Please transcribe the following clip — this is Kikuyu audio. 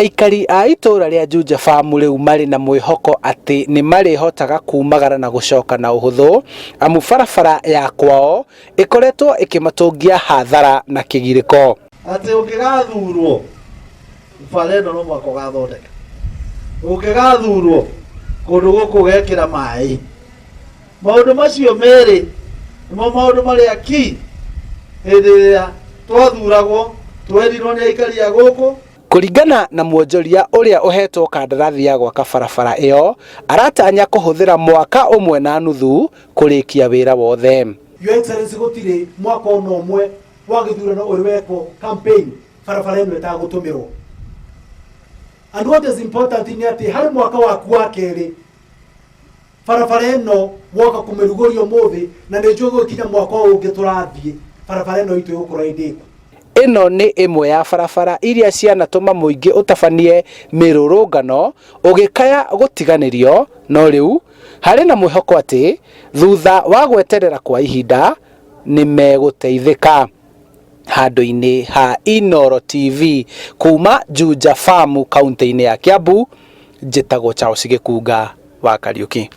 Aikari a itũũra rĩa Juja Farm rĩu marĩ na mwĩhoko atĩ nĩ marĩhotaga kumagara na gũcoka na ũhũthũ amu barabara ya kwao ĩkoretwo ĩkĩmatũngia hathara na kĩgirĩko. Atĩ ũngĩgathurwo bara ĩno no mwaka ũgathondeka, ũngĩgathurwo kũndũ gũkũ ũgekĩra maĩ. Maũndũ macio merĩ nĩmo maũndũ marĩa ki hĩndĩ ĩrĩa twathuragwo twerirwo nĩ aikari a gũkũ. Kũringana na mwonjoria ũrĩa ũhetwo kandarathi ya gwaka barabara ĩyo, aratanya kũhũthĩra mwaka ũmwe na nuthu kũrĩkia wĩra wothe. Your Excellency, gũtirĩ mwaka ona ũmwe wa gĩthurano ũrĩ wekwo campaign barabara ĩno ĩtagũtũmĩrwo. And what is important nĩ atĩ harĩ mwaka waku wa kerĩ barabara ĩno woka kũmĩrugũria ũmũthĩ, na nĩ njũĩ gũgĩkinya mwaka ũyũ ũngĩ tũrathiĩ barabara ĩno itũ ĩgũkorwo ĩ ndĩku. Ĩno nĩ ĩmwe ya barabara iria cianatũma mũingĩ ũtabanie mĩrũrũngano ũgĩkaya gũtiganĩrio, no rĩu harĩ na mwĩhoko atĩ thutha wa gweterera kwa ihinda nĩ megũteithĩka. Handũ-inĩ ha Inooro TV kuma Juja Farm kaunti-inĩ ya Kiambu, njĩtagwo Charles Gĩkunga wa Kariuki.